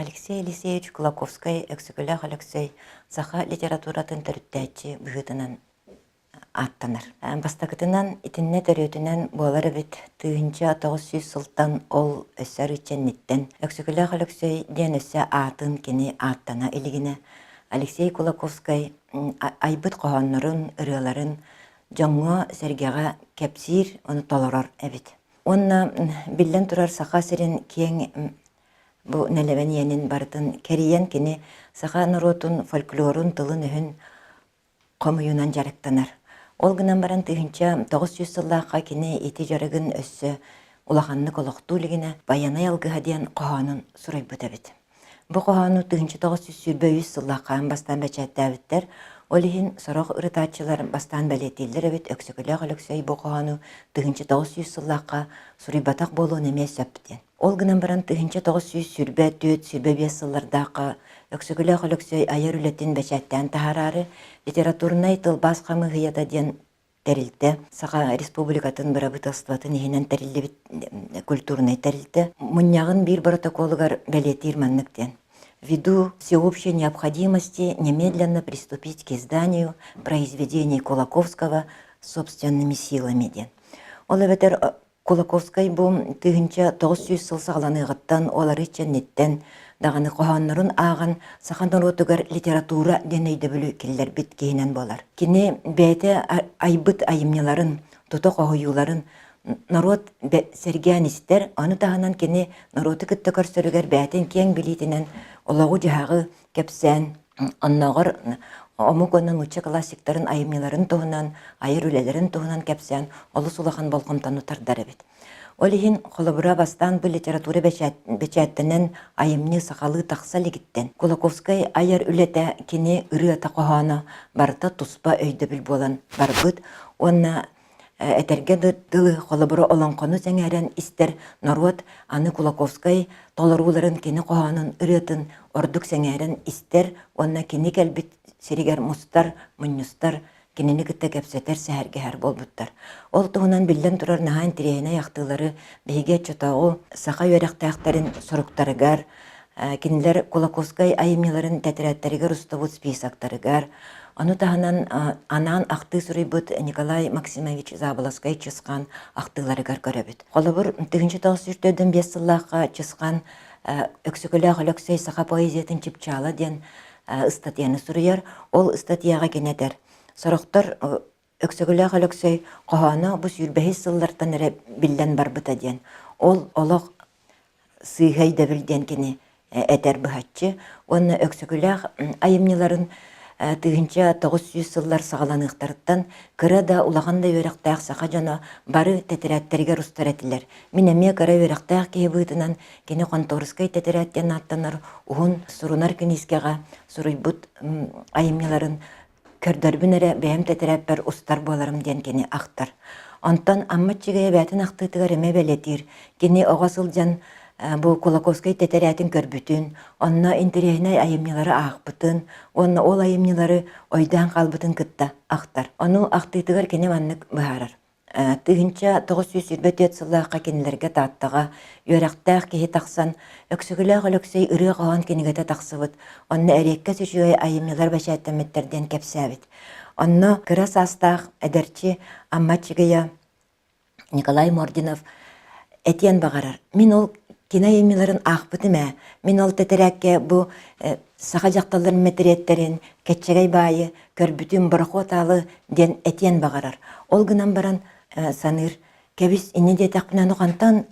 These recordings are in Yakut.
Алексей Елисеевич Кулаковскай Өксөкүлээх Өлөксөй саха литературатын төрүттээччи быһыытынан ааттанар. Бастакытынан, итиннэ төрүөтүнэн буолар эбит 1900 сылтан ол өссө арыыччанниттэн Өксөкүлээх Өлөксөй диэн өссө аатын кини ааттана илигинэ Алексей Кулаковскай айбыт хоһооннорун, ырыаларын дьоҥҥо-сэргэҕэ кэпсиир, ону толорор эбит. Уонна биллэн турар Саха сирин киэҥ бу нэлэмэн иэнин барытын кэрийэн кини саха норуотун фольклорун, тылын-өһүн хомуйуунан дьарыктанар. Ол гынан баран 1900 сыллаахха кини ити дьарыгын өссө улаханнык олохтуу илигинэ «Байанай алгыһа» диэн хоһоонун суруйбут эбит. Бу хоһоону 1923 сыллаахха аан бастаан бэчээттээбиттэр. Ол иһин сорох ырытааччылар бастаан бэлиэтииллэр эбит Өксөкүлээх Өлөксөй бу хоһоону 1900 сыллаахха суруйбатах буолуон эмиэ сөп диэн. Ол гынан баран 1924-25 сыллардаахха Өксөкүлээх Өлөксөй айар үлэтин бэчээттээн таһаараары литературнай тылбаас хамыыһыйата диэн тэрилтэ Саха Республикатын бырабыыталыстыбатын иһинэн тэриллибит культурнай тэрилтэ мунньаҕын биир боротокуолугар бэлиэтиир маннык диэн Ввиду всеобщей необходимости немедленно приступить к изданию произведений Кулаковского собственными силами диэн. Ол эбэтэр Кулаковскай бу 1900 сыл саҕаланыаҕыттан ол арыый кэнниттэн даҕаны хоһооннорун ааҕан саха норуотугар литература диэн өйдөбүлү киллэрбит киһинэн буолар. Кини бэйэтэ айбыт айымньыларын, тута хоһуйууларын норуот сэргээн истэр, ону таһынан кини норуоту кытта көрсөрүгэр бэйэтин киэҥ билиитинэн олоҕу-дьаһаҕы кэпсээн, оннооҕор омук уонна нуучча классиктарын айымньыларын туһунан, айар үлэлэрин туһунан кэпсээн олус улахан болҕомтону тардар эбит. Ол иһин, холобура, бастаан бу литература бэчээттэнэн айымньы сахалыы тахса илигиттэн Кулаковскай айар үлэтэ кини ырыата-хоһооно барыта туспа өйдөбүл буолан барбыт уонна Этэргэ дылы, холобура, олоҥхону сэҥээрэн истэр норуот аны Кулаковскай толорууларын кини хоһоонун ырыатын ордук сэҥээрэн истэр уонна кини кэлбит сиригэр мустар, мунньустар, кинини кытта кэпсэтэр, сэһэргэһэр буолбуттар. Ол туһунан биллэн турар наһаа интэриэһинэй ахтыылары биһиги оччотооҕу саха үөрэхтээхтэрин суруктарыгар, кинилэр Кулаковскай айымньыларын тэтэрээттэригэр устубут списоктарыгар, ону таһынан анаан ахтыы суруйбут Николай Максимович Заболоцкай-Чысхаан ахтыыларыгар көрөбүт. Холобур, 1945 сыллаахха Чысхаан Өксөкүлээх Өлөксөй саха поэзиятын чыпчаала диэн ыстатыйаны суруйар. Ол ыстатыйаҕа кини этэр: «Сорохтор Өксөкүлээх Өлөксөй хоһооно бу сүүрбэһис сыллартан эрэ биллэн барбыта диэн. Ол олох сыыһа өйдөбүл диэн кини этэр быһаччы уонна Өксөкүлээх айымньыларын 1900 сыллар саҕаланыахтарыттан кыра да улахан да үөрэхтээх саха дьоно бары тэтэрээттэригэр устар этилэр. Мин эмиэ кыра үөрэхтээх киһи быһыытынан кини хонтуорускай тэтэрээт диэн ааттанар уһун сурунар киниискэҕэ суруйбут айымньыларын Көрдөрбүн эрэ бэйэм тэтэрээппэр устар буоларым диэн кини ахтар. Онтон Амма Аччыгый эбээтин ахтыытыгар эмиэ бэлиэтиир. Кини оҕо сылдьан бу Кулаковскай тэтэрээтин көрбүтүн, онно интэриэһинэй айымньылары аахпытын уонна ол айымньылары ойдоон хаалбытын кытта ахтар. Ону ахтыытыгар кини маннык быһаарар. 1924 сыллаахха кинилэргэ Тааттаҕа үөрэхтээх киһи тахсан Өксөкүлээх Өлөксөй ырыа-хоһоон кинигэтэ тахсыбыт, онно эриэккэс үчүгэй айымньылар бэчээттэммиттэр диэн кэпсээбит. Онно кыра саастаах эдэрчи Амма Аччыгыйа Николай Мординов этиэн баҕарар. Мин ол кино айымньыларын аахпытым ээ. Мин ол тэтэрээккэ бу саха дьахталларын мэтириэттэрин, кэччэгэй баайы көрбүтүм борохуот аалы диэн этиэн баҕарар. Ол гынан баран саныыр, кэбис инньэ диэтэхпинэ аны хантан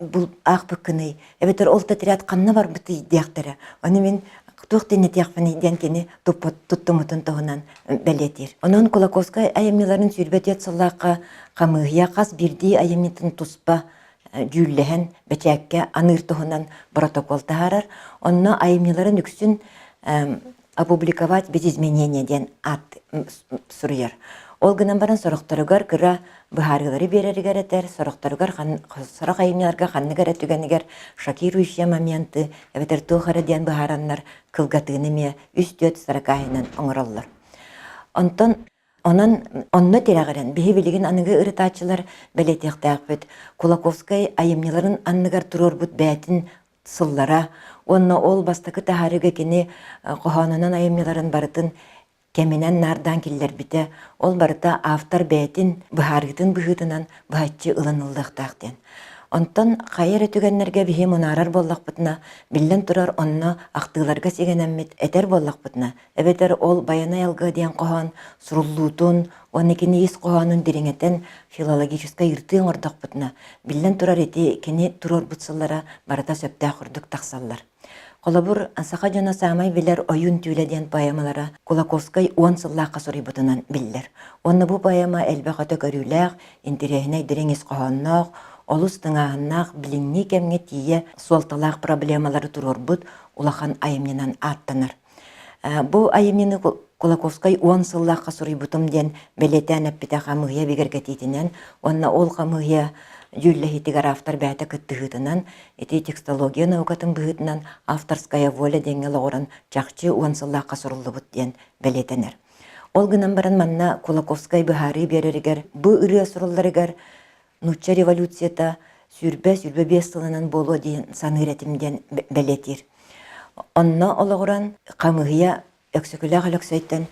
бу аахпыккыный эбэтэр ол тэтэрээт ханна барбытый диэхтэрэ. Ону мин туох диэн этиэхпиний диэн кини туттуммутун туһунан бэлиэтиир. Онон Кулаковскай айымньыларын 24 сыллаахха хамыыһыйа хас биирдии айымньытын туспа дьүүллэһэн бэчээккэ аныыр туһунан боротокуол таһаарар. Онно айымньыларын үксүн опубликовать без изменения диэн аат суруйар. Ол гынан баран сорохторугар кыра быһаарыылары биэрэригэр этэр, сорохторугар сорох айымньыларга ханнык эрэ түгэнигэр шокирующие моменты эбэтэр туох эрэ диэн быһаараннар кылгатыыны эмиэ үс-түөрт строкаһынан оҥороллор. Онтон Онон онно тирэҕирэн биһи билигин аныгы ырытааччылар бэлиэтиэхтээхпит Кулаковскай айымньыларын анныгар туруорбут бэйэтин сыллара. Уонна ол бастакы таһаарыыга кини хоһоонунан айымньыларын барытын кэминэн наардаан киллэрбитэ, ол барыта автор бэйэтин быһаарыытын быһыытынан быһаччы ылыныллыахтаах диэн. Онтон хайа эрэ түгэннэргэ биһи мунаарар буоллахпытына, биллэн турар онно ахтыыларга сигэнэммит этэр буоллахпытына, эбэтэр ол Байанай алгыа диэн хоһоон суруллуутун уонна кини ис хоһоонун дириҥэтэн филологическай ырытыы оҥордохпутуна, биллэн турар ити кини туруорбут сыллара барыта сөптөөх курдук тахсаллар. Холобур, саха дьоно саамай билэр Ойуун түүлэ диэн поэмалара Кулаковскай уон сыллаахха суруйбутунан биллэр. Уонна бу поэма элбэх өтө көрүүлээх, интэриэһинэй дириҥ ис хоһоонноох, олус тыҥааһыннаах, билиҥҥи кэмҥэ тиийэ суолталаах проблемалары туруорбут улахан айымньынан ааттанар. Бу айымньыны Кулаковскай уон сыллаахха суруйбутум диэн бэлиэтээн эппитэ хамыыһыйа бигэргэтиитинэн уонна ол хамыыһыйа дьүүллэһиитигэр автор бэйэтэ кыттыһыытынан ити текстология наукатын быһыытынан авторская воля диэҥҥэ олоҕуран чахчы уон сыллаахха суруллубут диэн бэлиэтэнэр. Ол гынан баран манна Кулаковскай быһаарыы биэрэригэр бу ырыа сурулларыгар нуучча революцията 20-25 сылынан буолуо диэн саныыр этим диэн бэлиэтиир. Онно олоҕуран хамыыһыйа Өксөкүлээх Өлөксөйтөн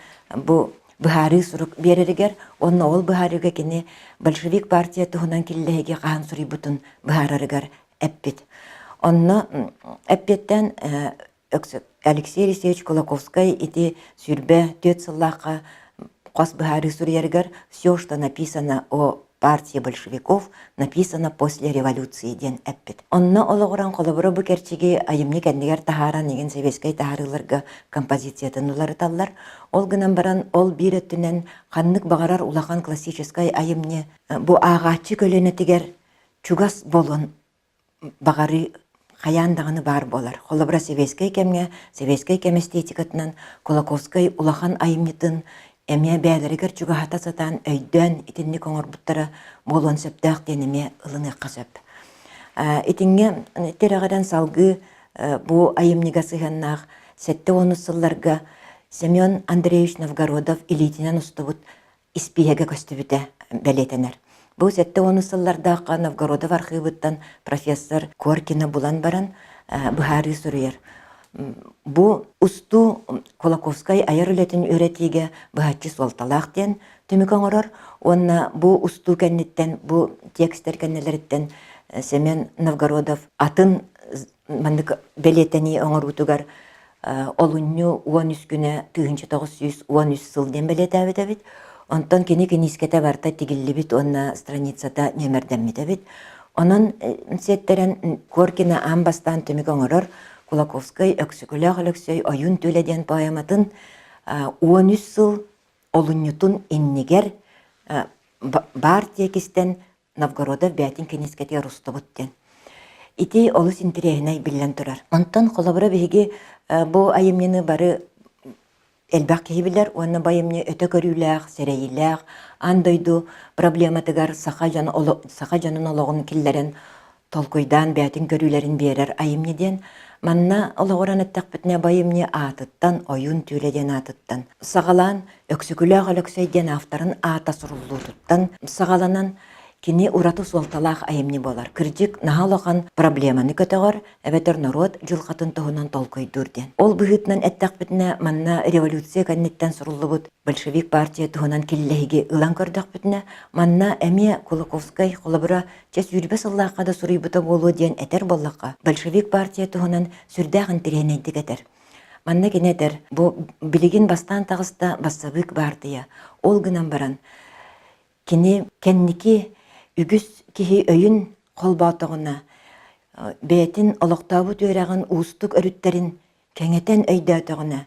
бу быһаарыы сурук биэрэригэр уонна ол быһаарыыга кини большевик партия туһунан киллэһиги хаһан суруйбутун быһаарарыгар эппит. Онно эппиэттэн Алексей Алексеевич Кулаковскай ити 24 сыллаахха хос быһаарыы суруйарыгар «Все, что написано о партии большевиков, написано после революции» диэн эппит. Онно олоҕуран холобура бу кэрчиги айымньы кэннигэр таһааран игин сэбиэскэй таһаарыыларга композициятын уларыталлар. Ол гынан баран ол биир өттүнэн ханнык баҕарар улахан классическай айымньы бу ааҕааччы көлүөнэтигэр чугас буолуон баҕарыы хайаан даҕаны баар буолар. Холобура, сэбиэскэй кэмҥэ, сэбиэскэй кэм эстетикатынан Кулаковскай улахан айымньытын эмиэ бэйэлэригэр чугаһата сатаан өйдөөн итинник оҥорбуттара буолуон сөптөөх диэн эмиэ ылыныахха сөп. Итиҥҥэ тирэҕирэн салгыы бу айымньыга сыһыаннаах 70-ус сылларга Семен Андреевич Новгородов илиитинэн устубут испииһэгэ көстүбүтэ бэлиэтэнэр. Бу 70 сыллардаахха Новгородов архыыбыттан профессор Коркина булан баран быһаарыы суруйар. Бу устуу Кулаковскай айар үлэтин үөрэтиигэ быһаччы суолталаах диэн түмүк оҥорор уонна бу устуу кэнниттэн, бу текстэр кэннилэриттэн Семен Новгородов атын маннык бэлиэтэнии оҥоруутугар олунньу 13 күнэ 1913 сыл диэн бэлиэтээбит эбит. Онтон кини киниискэтэ барыта тигиллибит уонна страницата нүөмэрдэммит эбит. Онон сиэттэрэн Коркина аан бастаан түмүк оҥорор Кулаковскай Өксөкүлээх Өлөксөй Ойуун түүлэ диэн поэматын 13 сыл олунньутун иннигэр баар тиэкистэн Новгородов бэйэтин киниискэтигэр устубут диэн. Ити олус интэриэһинэй биллэн турар. Онтон холобура биһиги бу айымньыны бары элбэх киһи билэр уонна бу айымньы өтө көрүүлээх, сэрэйиилээх, аан дойду проблематыгар саха дьон саха дьонун олоҕун киллэрэн толкуйдаан бэйэтин көрүүлэрин биэрэр айымньы диэн. Манна олоҕуран эттэхпитинэ бу айымньы аатыттан, Ойуун түүлэ диэн аатыттан саҕалаан Өксөкүлээх Өлөксөй диэн авторын аата суруллуутуттан саҕаланан кини ураты суолталаах айымньы буолар. Кырдьык, наһаа улахан проблеманы көтөҕөр, эбэтэр норуот дьылҕатын туһунан толкуйдуур диэн. Ол быһыытынан эттэхпитинэ, манна революция кэнниттэн суруллубут большевик партия туһунан киллэһиги ылан көрдөхпүтүнэ, манна эмиэ Кулаковскай холобура чэ 20 сыллаахха да суруйбута буолуо диэн этэр буоллахха, большевик партия туһунан сүрдээх интэриэһинэйдик этэр. Манна кини этэр, бу билигин бастаан таҕыста бассабыык баартыйа. Ол гынан баран, кини кэнники үгүс киһи өйүн холбоотоҕуна, бэйэтин олохтообут үөрэҕин уустук өрүттэрин кэҥэтэн өйдөөтөҕүнэ,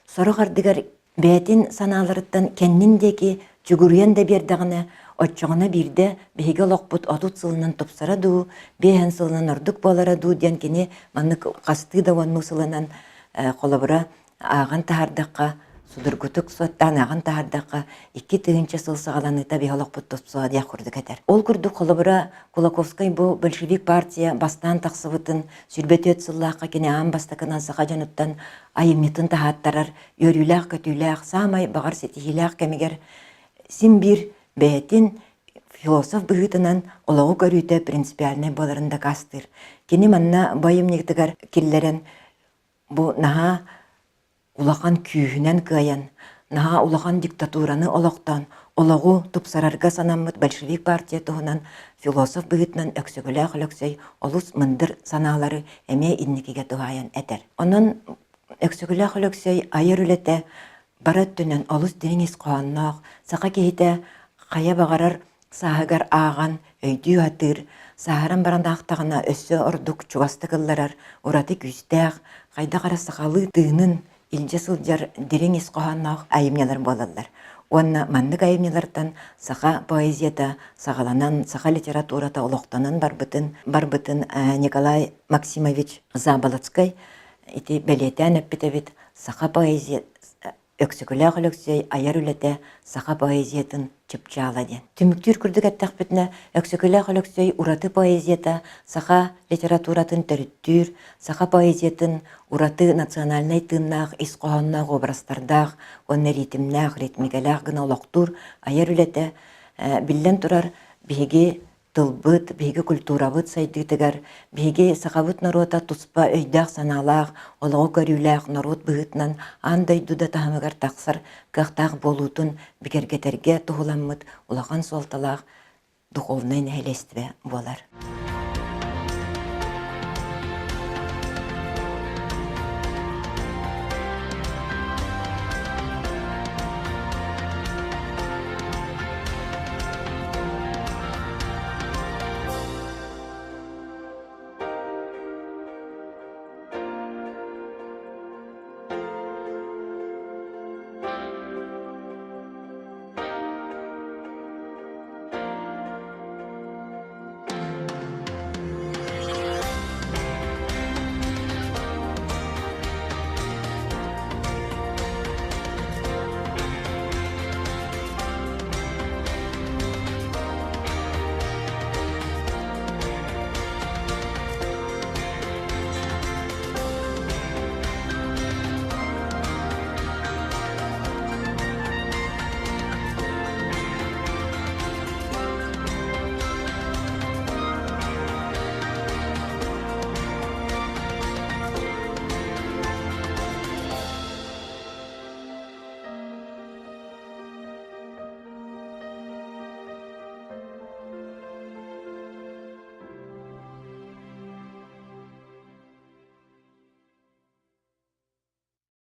сорох ардыгар Бэйэтин санааларыттан кэннин диэки чугуруйан да биэрдэҕинэ, оччоҕуна биирдэ биһиги олохпут 30 сылынан тупсара дуу, биэһэн сылынан ордук буолара дуу диэн кини маннык хастыы да уоннуу сылынан холобура ааҕан таһаардахха, судургутук суоттаан ааҕан таһаардахха, 2000 сыл саҕаланыыта биһи олохпут тупсуо диэх курдук этэр. Ол курдук холобура Кулаковскай бу большевик партия бастаан тахсыбытын 24 сыллаахха кини аан бастакынан саха дьонуттан айымньытын таһааттарар үөрүүлээх-көтүүлээх, саамай баҕар ситиһиилээх кэмигэр син биир бэйэтин философ быһыытынан олоҕу көрүүтэ принципиальнай буоларын дакаастыыр. Кини манна бу айымньытыгар киллэрэн бу наһаа улахан күүһүнэн кыайан, наһаа улахан диктатураны олохтоон, олоҕу тупсарарга санаммыт большевик партия туһунан философ быһыытынан Өксөкүлээх Өлөксөй олус мындыр санаалары эмиэ инникигэ туһаайан этэр. Онон Өксөкүлээх Өлөксөй айар үлэтэ бары өттүнэн олус дириҥ ис хоһоонноох, саха киһитэ хайа баҕарар сааһыгар ааҕан өйдүү сатыыр, сааһыран баран аахтаҕына өссө ордук чугастык ылларар ураты күүстээх, хайдах эрэ сахалыы тыынын илдьэ сылдьар дириҥ ис хоһоонноох айымньылар буолаллар. Уонна маннык айымньылартан саха поэзията саҕаланан, саха литературата олохтонон барбытын, барбытын Николай Максимович Заболоцкай ити бэлиэтээн эппит эбит, саха поэзия Өксөкүлээх Өлөксөй айар үлэтэ саха поэзиятын чыпчаала диэн. Түмүктүүр курдук эттэхпитинэ, Өксөкүлээх Өлөксөй ураты поэзията саха литературатын төрүттүүр, саха поэзиятын ураты национальнай тыыннаах ис хоһоонноох образтардаах уонна ритмнээх, ритмикэлээх гына олохтуур айар үлэтэ, биллэн турар, биһиги тылбыт, биһиги культурабыт сайдыытыгар, биһиги сахабыт норуота туспа өйдөөх-санаалаах, олоҕу көрүүлээх норуот быһыытынан аан дойду да таһымыгар тахсар кыахтаах буолуутун бигэргэтэргэ туһуламмыт улахан суолталаах духовнай нэһилиэстибэ буолар.